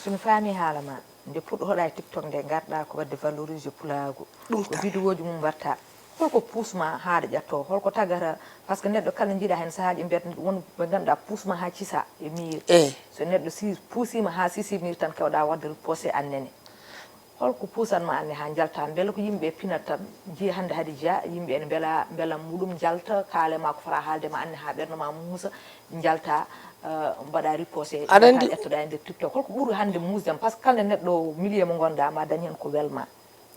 so mi faami haala ma, nde puɗɗotoɗaa e TikTok nde, ngarɗaa ko waɗde valoriser pulaagu. Ɗum ko tan. Vidéoji mum mbaɗta. Holko puus ma haa aɗa ƴettoo? Holko tagata? Par ce que neɗɗo kala njiiɗa heen sahaaji mbiyat won ɓe ngannduɗaa puus ma haa cisa e miir. Eh. So neɗɗo si puusiima haa sisi miir tan kewɗaa waɗde reposé annene. Holko puusan ma anne haa njalta? Mbele ko yimɓe pinat tan? Njiya hannde Hadija, yimɓe ene mbela, mbela muɗum njalta, kaale ma ko fota haalde ma anne haa ɓernde ma muusa, njalta, eh, mbaɗa reposé, aɗa anndi ƴettoɗaa e nder TikTok. Holko ɓuri hannde muusde ma? Par ce que kala neɗɗo milieu mo ngonɗaa ma dañ heen ko welma.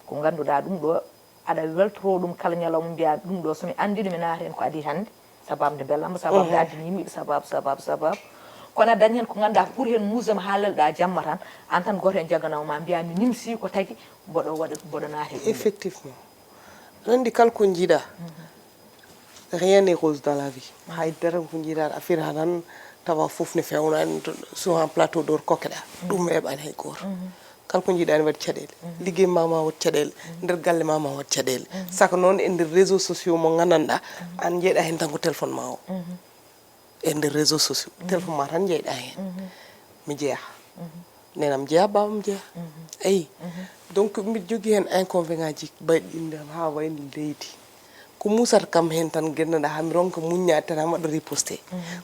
Ko ngannduɗaa ɗum ɗo, aɗa weltoro ɗum kala ñalawma, mbiya ɗum ɗo, so mi anndi ɗum, mi naata heen ko adii hannde, sababu nde mbellamma, sababu nde addini yimɓe, sababu, sababu, sababu. Kono aɗa dañ heen ko ngannduɗaa ko ɓuri heen muusde ma haa lelɗa jamma tan, aan tan gooto heen jagganoo ma, mbiya mi nimsi ko tagi mboɗo waɗa, mboɗo naata e ɗum ɗo. Effectivement. Aɗa anndi kala ko njiiɗa, rien n'est rose dans la vie. Hay dara ko njiiɗa a fira tan, Tawa fof ne fewna en to, souvent plateau d'or kokkeɗa, ɗum weeɓani hay goto. Kala ko jiiɗani waɗi caɗele, ligguey ma ma waɗ caɗele, nder galle ma ma waɗ caɗele. Saka noon e nder réseau sociaux mo gandanɗa, an jeyɗa hen tan ko téléphone ma o. E nder réseau sociaux, téléphone ma tan jeyɗa hen. Mi jeeya, nenam jeeya, babam jeeya. Ayi. Donc mbiɗa jogui hen inconvénient ji mbayɗi ɗin ha wayno leydi. Ko musata kam hen tan, gueɗe ɗa ha mi ronka muññade tan ha mi waɗa riposte.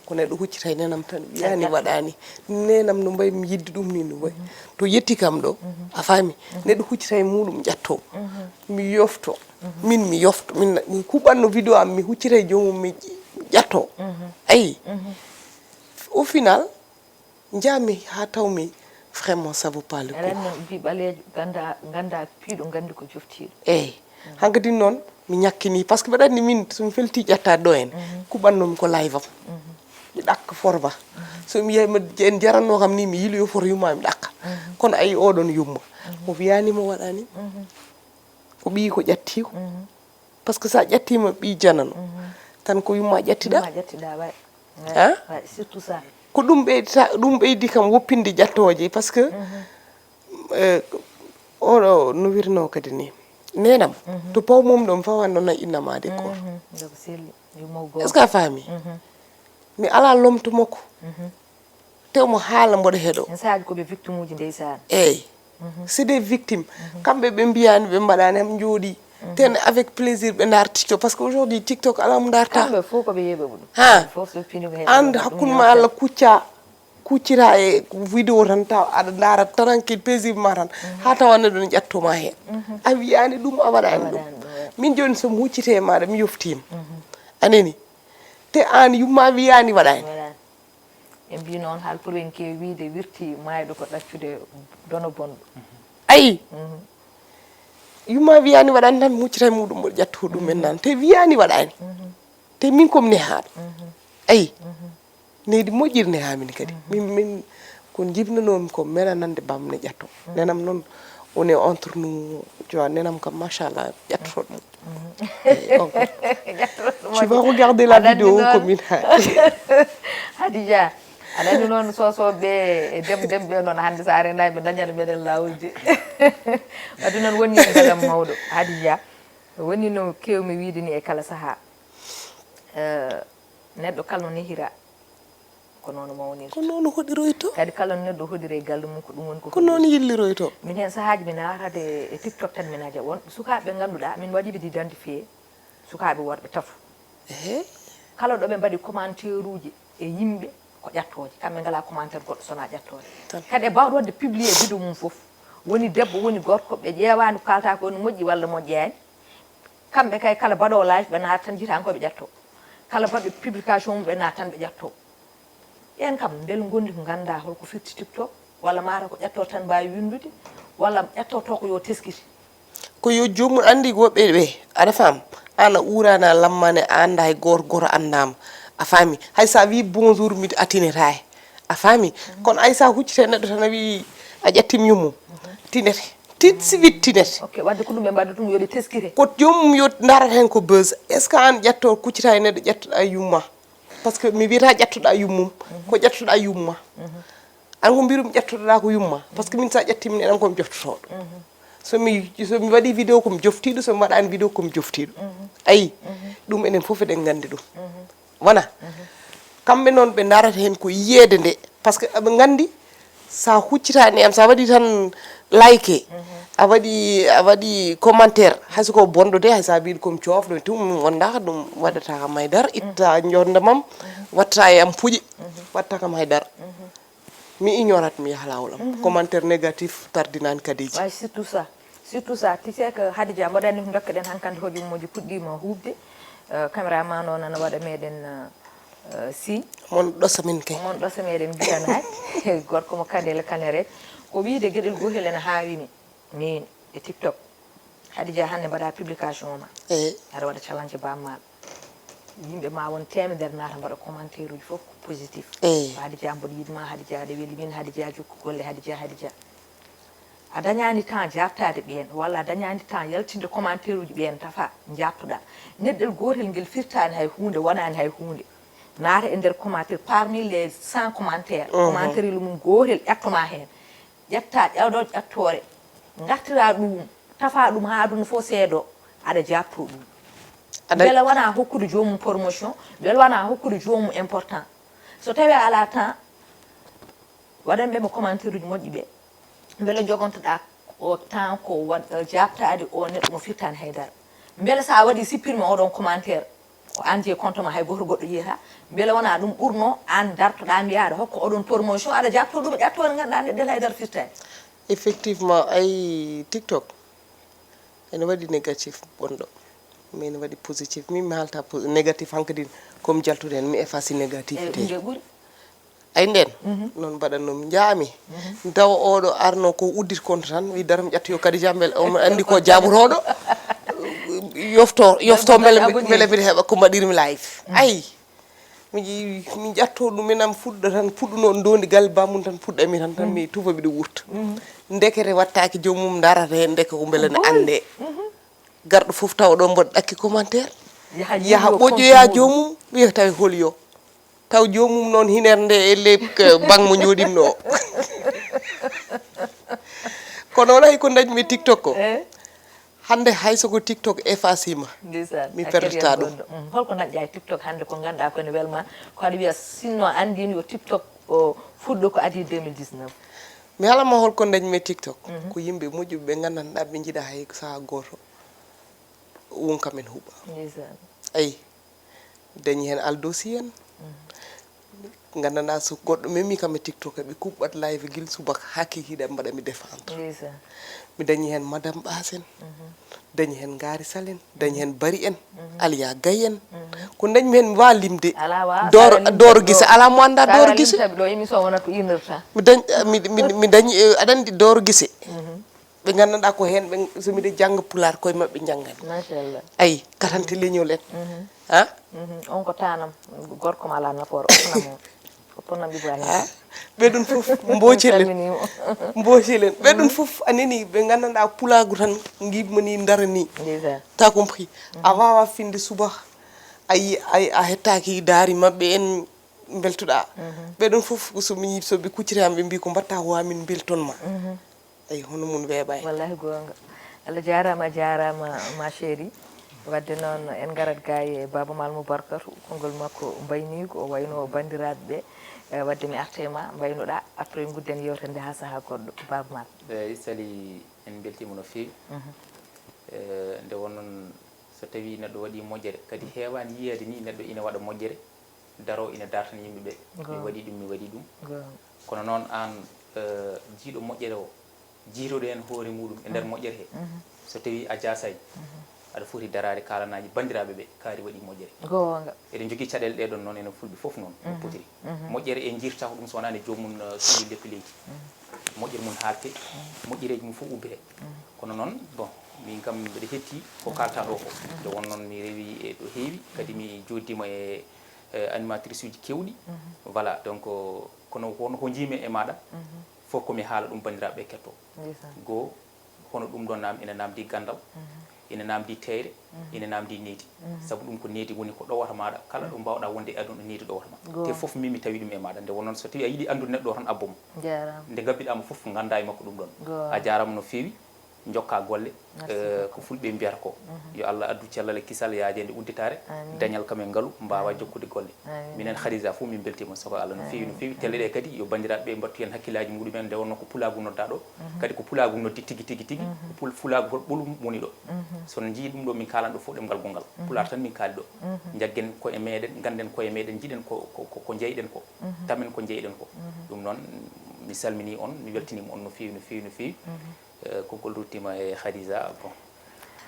Ko neɗɗo huccita e nenam tan, wiyani waɗani. Nenam no mbayi mi yidde ɗum ni, no wayi to yetti kam ɗo. A faami? Neɗɗo huccita e muɗum ƴatto. Mi yofto. Min mi yofto, min mi kuɓanno vidéo am, mi huccita e joomum, mi ƴatto. Ayi. Au final, njahmi ha tawmi vraiment ça vaut pas le coup. Aɗa anndi on ɓii ɓaleejo ganda, ganda piiɗo, nganndi ko joftiiɗo. Eyyi. Hankadi noon mi ñakkini, parce que mbeɗa anndi min somi felti ƴettaade ɗo en, kuɓannomi ko live am. Mi ɗakka forba. So mi yii en jaranno kam ni, mi yiiloyo foto yumma mi ɗakka. Kono ayi oɗon yumma. O wiyani mo waɗani. O ɓii ko ƴattiiko. Parce que sa ƴattima ɓii janano, tan ko yumma ƴattiɗa. Yumma ƴattiɗa, way. Hein? Way, surtout ça. Ko ɗum ɓeydita, ɗum ɓeydi kam woppinde ƴattooje, parce que, euh, oɗo no wirno kadi ni. Nenam, to paw mum ɗum fawanno na innama de ko. Est-ce que a faami? Mi ala lomto makko. Te omo haala mboɗo heɗo. Hen saaji ko ɓe victime uji ndeysaan. Eyyi. C'est des victimes. Kamɓe ɓe mbiyani ɓe mbaɗani, ɓe jooɗi. Ten avec plaisir ɓe ndaara TikTok, parce que aujourd'hui TikTok ala mo ndarta. Kamɓe fof ko ɓe yeeɓe ɗum. Ha. Fof so fini ko heeɓe and ɗum hakkunde ma Allah kucca, kuccita e vidéo tan taw aɗa ndaara tranquille paisiblement ma tan. Ha tawa neɗɗo ne ƴattoma hen. A wiyani ɗum, a waɗani ɗum. Min joni somi huccite e maɗa mi yoftima. Anani? Te an yumma wiyani waɗani. Ɓe mbi noon haalpulɓe en keewi wiide wirti maayɗo ko ɗaccude dono bonɗo. Ayi. Yumma wiyani waɗani tan muccita e muɗum mboɗo ƴatto ɗum en nan. Te wiyani waɗani. Te min komi nehaaɗo. Ayi. Nehdi moƴƴiri nehamin kadi. Min, min ko jibnanomi ko mela nande bamne ƴatto. Nenam noon, on est entre nous, tu vois, nenam kam machallah ƴattoto ɗum. Eh, encore. Tu vas regarder la vidéo ko min ha. Hadija, aɗa anndi noon sosoɓe e dem dem ɓe noon hannde sa renani ɓe dañana meɗen lawolji. Wadde noon woni e galam mawɗo Hadija. Woni no kewmi wiide ni e kala saha. Eh, neɗɗo kala no nehira. Ko noon o mawnirta. Ko noon o hoɗiroyto. Kadi kala neɗɗo hoɗira e galle mum ko ɗum woni ko. Ko noon yilliroyto. Min heen sahaaji mi naatata e TikTok tan mi naja won sukaaɓe ɓe ngannduɗaa min waɗi ɓe identifié, sukaaɓe worɓe tato. Ehe. Kala ɗo ɓe mbaɗi commentaire uji e yimɓe ko ƴattooje. Kamɓe ngalaa commentaire goɗɗo so wonaa ƴattooje. Kadi e baawɗo waɗde publié vidéo mum fof. Woni debbo woni gorko ɓe ƴeewaani ko kaalata ko ne moƴƴi walla moƴƴaani. Kamɓe kay kala baɗoowo live ɓe naata tan jita ko ɓe ƴattoo. Kala baɗɗo publication mum ɓe naata tan ɓe ƴattoo. Ɓeen kam, mbele ngondi ko nganndaa holko firti TikTok, walla maata ko ƴattoo tan mbaawi winndude, walla ƴattoo to ko yo teskiti. Ko yo joomum anndi woɓɓe ɓe, aɗa faam, aan a uuraani a lammaani a anndaa hay gooto, gooto anndaama, a faami. Hay so a wii bonjour mbiɗa a tinataa he, a faami. Kono hay so a huccita e neɗɗo tan a wii a ƴattiima yummum, tinete. Tout de suite tinete. Ok, wadde ko ɗum ɓe mbaɗa ɗum yo ɓe teskite. Ko joomum yo ndaarata heen ko buzz. Est-ce que aan ƴattoo kuccita e neɗɗo ƴattuɗaa yumma? Parce que mi wiyata ƴattuɗaa yummum, ko ƴattuɗaa yumma. An ko mbirum ƴattuɗaa ko yumma. Parce que min sa ƴatti min eɗen ko mi joftotooɗo. So mi, so mi waɗi vidéo ko mi joftiiɗo, so mi waɗaani vidéo ko mi joftiiɗo. Ayi, ɗum enen fof eɗen nganndi ɗum. Wona? Kamɓe noon ɓe ndaarata heen ko yiyeede nde. Parce que aɓe nganndi sa huccitaani am, sa waɗi tan like, a waɗi, a waɗi commentaire, hay so ko bonɗo de, hay sa mbiɗo ko mi coofɗo, ɗum wonda ɗum waɗata kam hay dara, itta jonde mam, watta e am puƴe, watta kam hay dara. Mi ignorate, mi yaha laawol am. Commentaire négatif tardinani kadi. Way, surtout ça. Surtout ça, tu sais que Hadija, mboɗo anndi ko ndokke ɗen hankandi hojomooji puɗɗiima huuɓde. Euh, caméraman o nana waɗa meɗen, euh, euh, signe. Mon ɗosa min kay. Mon ɗosa meɗen mbiyana hay. Gorko mo Kandele Kanere. Ko wiide geɗel gootel ene haawimi. Min e TikTok. Hadija hannde mbaɗa publication ma. Eyi. Aɗa waɗa challenge Baaba Maal. Yimɓe ma won teemedere naata mbaɗa commentaire uji fof ko positif. Eyi. Hadija mboɗo yiɗ ma, Hadija aɗa weli min, Hadija jokku golle, Hadija, Hadija. A dañaani temps jaabtaade ɓeen, walla a dañaani temps yaltinde commentaire uji ɓeen tafa njaabtuɗaa. Neɗɗel gootel ngel firtaani hay huunde, wonaani hay huunde. Naata e nder commentaire, parmi les cent commentaires, commentaire lu mum gootel ƴattoma heen. Ƴetta ƴawɗo ƴattoore, ngartira ɗum, tafa ɗum haa aduna fof seedo, aɗa jaabto ɗum. Mbele wona hokkude joomum promotion, mbele wona hokkude joomum important. So tawi a ala temps, waɗan ɓe mo commentaire uji moƴƴi ɓe. Mbele jogontoɗa o temps ko waɗ- jaabtaade o neɗɗo mo firtani haydara. Mbele sa waɗi supprimer oɗon commentaire, ko an je compte ma, hay goto goɗɗo yiyata. Mbele wona ɗum ɓurno an dartoɗa mbiya aɗa hokka oɗon promotion, aɗa jaabto ɗum e ƴattoore ganduɗa neɗɗo haydara firtani. Effectivement, ay, TikTok ene waɗi négatif bonɗo, mais ene waɗi positif. Min mi haalta po- négatif hankadin, comme jaltuɗen, mi efface négatif. Te ɗum de ɓuri. Ay nden, noon mbaɗatnoo mi, njaami. Tawa oɗo arno ko uddit compte tan, wi dara mi ƴatti yo Kadija, mbele omo anndi ko jaabotooɗo. Yofto, yofto mbele, mbele mbiɗa heɓa ko mbaɗirmi live. Ay, mi ƴi- mi ƴatto ɗum, min am fuɗɗo tan, fuɗɗuno ndondi galle bamum tan, fuɗɗami tan, tan mi tufa mbiɗa wurta. Ndekete wattaaki joomum darata heen, ndeke ko mbele ne annde. Garɗo fof tawa ɗo mboɗo ɗakki commentaire. Yaha ɓoƴƴoya joomum, wiya tawi hol yo. Taw joomum noon hinere nde e ley banque mo jooɗimno o. Kono wona hay ko dañmi e TikTok ko. Hannde hay so ko TikTok effacima, mi perdata ɗum. Holko dañƴa e TikTok hannde ko ganduɗa ko ene welma, ko aɗa wiya sinno anndin yo TikTok o fuɗɗo ko adi deux mille dix-neuf? Mi haalama holko dañmi e TikTok. Ko yimɓe moƴƴuɓe ɓe gandanɗa ɓe jiiɗa hay ko saha goto won kam en huɓa. Ayi. Dañi heen Aldosi en. Nganndanɗaa so goɗɗo memi kam e TikTok, ɓe kuɓɓat live gila subaka haa kikiiɗe mbaɗa mi défendre. Mi dañi heen Madame Ɓaas en. Dañi heen Ngaari Sal en. Dañi heen Bari en. Aliya Gay en. Ko dañmi heen mi waawa limde. Dooro Gise, alaa mo anndaa Dooro Gise. Mi dañ- mi- mi- mi dañi, eh, aɗa anndi Dooro Gise. Ɓe nganndanɗaa ko heen, ɓe, so miɗo jannga pulaar, koye maɓɓe njanngani. Machallah. Ayi, katante leñol en. Ha? On ko tanam, gorko ma ala nafoore, o ponam o. O ponam Ibrahima. Ha? Ɓe ɗum fof, mboocel en. Calminii mo. Mboocel en. Ɓe ɗum fof, a nani, ɓe nganndanɗaa pulaagu tan, ngiɗma ni, ndara ni. T'as compris? A waawa finde suba, a yi-, a yi-, a hettaaki daari maɓɓe en, mbeltoɗaa. Ɓe ɗum fof, so mi, so ɓe kucciti am, ɓe mbi ko mbatta ko, amin mbelton ma. Eyi, hono mum weeɓaani. Wallahi goonga. Allah jaaraama, a jaaraama, ma chérie. Wadde noon, en ngarat ga e Baaba Maal mo Barkatu, konngol makko mbayniiko, o wayno banndiraaɓe ɓe. Eh, wadde mi arta e ma, mbaynoɗaa, après ngudden yeewtere nde haa sahaa goɗɗo. Baaba Maal. Eyi, Sali, en mbeltiima no feewi. Eh, nde wonnoon, so tawii neɗɗo waɗii moƴƴere, kadi heewaani yiyeede nii neɗɗo ina waɗa moƴƴere, daroo ina dartana yimɓe ɓe. Mi waɗii ɗum, mi waɗii ɗum. Kono noon aan, eh, jiyɗo moƴƴere o, jiytoɗo heen hoore muuɗum e nder moƴƴere he. So tawii a jaasaay, aɗa foti daraade kaalanaaji banndiraaɓe ɓe, kaari waɗii moƴƴere. Goonga. Eɗen njogii caɗeele ɗee ɗoon noon, enen Fulɓe fof noon, no potiri. Moƴƴere en njiyirta ko ɗum so wonaa nde joomum, eh, suuɗi leppi leydi. Moƴƴere mum haalte, moƴƴereeji mum fof ubbite. Kono noon, bon, min kam mbeɗa hetti ko kaalta ɗo ko. Nde won noon mi rewi e ɗo heewi, kadi mi jooddima e, e animatrice uji kewɗi. Voilà, donc, kono won ko njiimi e maɗa, fof ko mi haala ɗum banndiraaɓe ɓe ketto. Ndeysaan. Goo, hono ɗum ɗo nam-, ina namdi gandal, ina namdi teyre, ina namdi needi. Sabu ɗum ko needi woni ko ɗowata maɗa, kala ɗo mbawɗa wonde e aduna needi ɗowata ma. Goo. Te fof min mi tawi ɗum e maɗa. Nde won noon so tawi a yiɗi anndude neɗɗo o tan abbo mo. Jaaraama. Nde ngabbiɗa mo fof ganda e makko ɗum ɗon. Goo. A jaaraama no feewi. Njokka golle. Merci, eh, beaucoup. Ko fulɓe mbiyata ko, yo Allah addu cellal e kisal, yaajeende udditaare, amiin, dañal kam e ngalu, mbaawa, amiin, jokkude golle. Amiin. Minen Khadija fof min mbeltiima, sago Allah no feewi, no feewi. Tele ɗe kadi yo banndiraaɓe ɓe mbattu heen hakkillaaji muɗumen, nde wonnoo ko pulaagu noddaa ɗo, kadi ko pulaagu noddi tigi, tigi, tigi, ko pul-, pulaagu hol ɓolum woni ɗo. So on njiyii ɗum ɗo, min kaalan ɗo fof ɗemngal gonngal. Pulaar tan min kaali ɗo. Njaggen koye meɗen, ngannden koye meɗen, njiɗen ko, ko, ko, ko njeyɗen ko, tamen ko njeyɗen ko. Ɗum noon, mi salminii on, mi weltiniima on no feewi, no feewi, no feewi. Eh, konngol ruttiima e Khadija. Bon,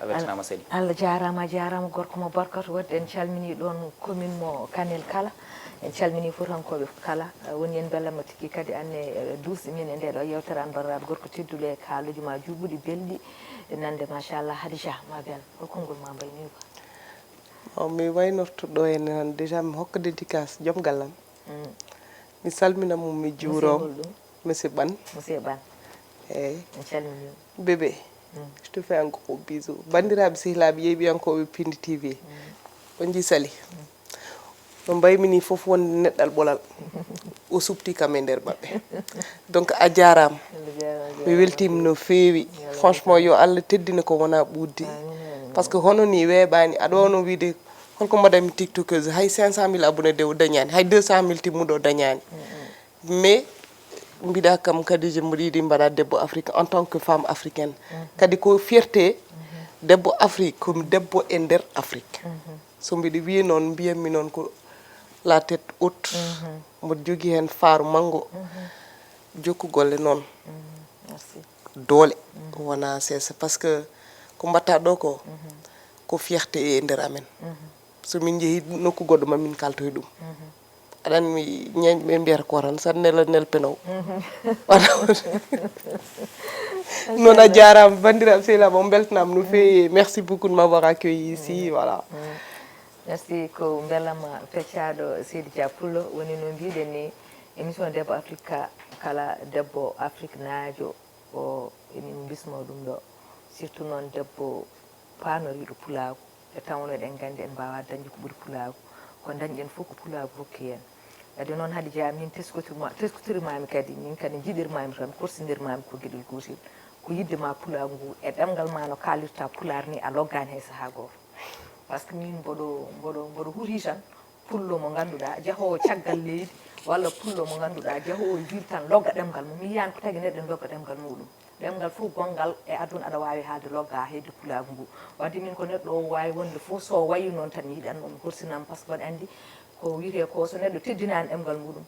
a weltanaama Sali. Allah jaaraama, a jaaraama gorko mo Barkatu. Wadde en calminii ɗoon commune mo Kanel kala, en calminii Fuutankooɓe kala. Eh, woni en mbelama tigi kadi anne, eh, duusɗo min e ndee ɗoo yeewtere an banndiraaɗo gorko tedduɗo e kaalooji ma juuɓuɗi belɗi, nande machallah. Khadija, ma belle, hol konngol ma mbayniiko? O, mi waynorto ɗo henne tan, déjà mi hokka dédicace joom gallam. Mm. Mi salmina mo, mi juuro mo. Monsieur hol ɗum? Monsieur Ban. Monsieur Ban. Eeyi. En calminii mo. Bébé, mm, je te fais un gros bisou. Banndiraaɓe sehilaaɓe yeeɓiyankooɓe Pindi T V. Mm. On njii Sali. Mm. No mbaymi ni fof wonde neɗɗal ɓolal. O suɓti kam e nder maɓɓe. Donc a jaaraama. Mi weltiima no feewi. Franchement, yo Allah teddine ko wonaa ɓuuɗdi. Parce que hono ni weeɓaani, aɗa waawno wiide, holko mbaɗanmi TikTokeuse, hay cinq cent mille abonnés de o dañaani, hay deux cent mille timmuɗo o dañaani. Mais mbiɗa kam, Khadija, mboɗo yiɗi mbaɗa debbo Afrique en tant que femme africaine. Kadi ko fierté debbo Afrique, ko debbo e nder Afrique. So mbiɗo wiya noon, mbiyanmi noon ko la tête haute. Mboɗo jogii heen faaru manngo. Jokku golle noon. Merci. Doole. Wonaa seesa, parce que ko mbaɗta ɗo ko, ko fierté e nder amen. So min njehii nokku goɗɗo, ma min kaltoy ɗum. Aɗa anndi, ñeeñɓe ɓe mbiyata ko tan, so aɗa nela, nel penow. Noon a jaaraama, banndiraaɓe sehilaaɓe, on mbeltanaama no feewi. Merci beaucoup de m'avoir accueilli ici. Voilà. Merci, ko mbelama feccaaɗo Seydi Dia Pullo. Woni no mbiɗen ni, émission Debbo Afrique, kala debbo Afrique naajo o emin mbismo ɗum ɗo, surtout noon debbo paanoriiɗo pulaagu. E tawno eɗen nganndi en mbaawaa dañde ko ɓuri pulaagu, ko dañɗen fof ko pulaagu hokki en. Kadi noon Hadi Dia, min teskotirma, teskotirmaami kadi, min kadi njiɗirmaami tan, korsindirmaami ko geɗel gootel, ko yiɗde ma pulaagu ngu e ɗemngal ma no kaalirta pulaar ni a loggaani hay sahaa gooto. Parce que min mboɗo mboɗo mboɗo huuti tan pullo mo ngannduɗaa jahoowo caggal leydi, walla pullo mo ngannduɗaa jahoowo e juulde tan logga ɗemngal mum. Mi yiyaani ko tagi neɗɗo ene logga ɗemngal muɗum. Ɗemngal fof gonngal e aduna aɗa waawi haalde logga haa heddi pulaagu ngu. Wadde min ko neɗɗo o waawi wonde fof so wayi noon tan mi yiɗan mo mi korsinam, parce que mbaɗa anndi ko wiyetee ko so neɗɗo teddinaani ɗemngal muɗum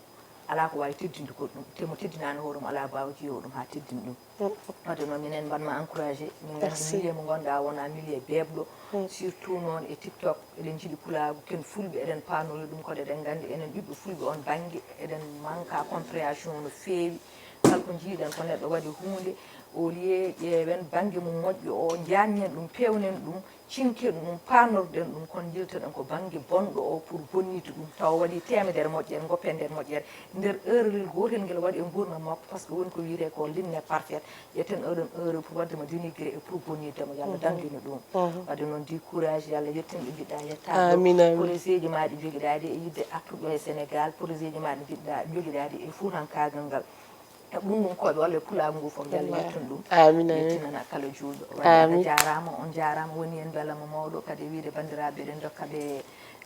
alaa ko waawi teddinde goɗɗum, te mo teddinaani hoore mum alaa baawo jiyo ɗum haa teddina ɗum. Wadde noon minen mbaɗma encouragé, min nganndi milieu mo ngonɗa wona milieu beebɗo, surtout noon e TikTok eɗen njiɗi pulaagu, ken fulɓe eɗen paanori ɗum koɗo eɗen nganndi enen ɓiɓɓe fulɓe on bannge eɗen manque à compréhension no feewi. Kala ko njiiɗen ko neɗɗo waɗi huunde, au lieu ƴeewen bannge mum moƴƴo o, njaanñen ɗum, peewnen ɗum, cinken ɗum, paanorɗen ɗum, kono njiltoɗen ko bannge bonɗo o pour bonnitde ɗum. Tawa waɗi teemedere moƴƴere, ngoppen nder moƴƴere. Nder erreur gootel ngel waɗi e nguurndam makko, parce que woni ko wiyetee ko l'inné parfait. Ƴetten oɗon erreur pour waɗde mo dénigrer et pour bonnitde mo, yo Allah dandine ɗum. Wadde noon di courage, yo Allah yettin ɗo njiɗɗa yettaade ɗo. Projet ji ma ɗi njogiɗa ɗi e yiɗde artude ɗo e Sénégal, projet ji ma ɗi njiɗɗa njogiɗa ɗi e fuutankaagal ngal. E ɓunndunkooɓe walla e pulaagu ngu fof, yo Allah yettin ɗum. Amin, amin. Yettinana kala juulɗo. Wadde a jaaraama, on jaaraama, woni heen mbelama mawɗo, kadi e wiyde banndiraaɓe eɗen ndokka ɓe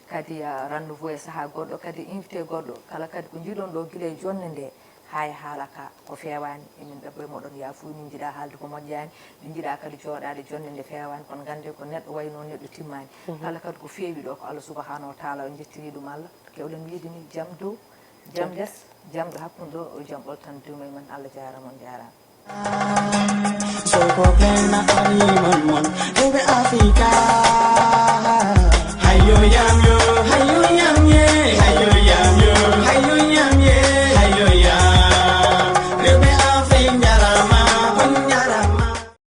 kadi rendez-vous e sahaa goɗɗo, kadi invité goɗɗo. Kala kadi ko njiɗon ɗo gila e jonnde nde, haa e haala ka ko feewaani, emin ɗaɓɓo e moɗon yaafuya, min njiɗa haalde ko moƴƴaani, min njiɗa kadi jooɗaade jonnde nde feewaani, kono nganndee ko neɗɗo wayi noon neɗɗo timmaani. Kala kadi ko feewi ɗo ko Allah subahanahu wa taala, on njettiri ɗum Allah. Kewɗen wiyde ni jam dow, jam les, jam ɗo hakkunde ɗo, o jam ɓoltan duuma e men. Allah jaaraama, on jaaraama. So ko ɓen naɓanii mon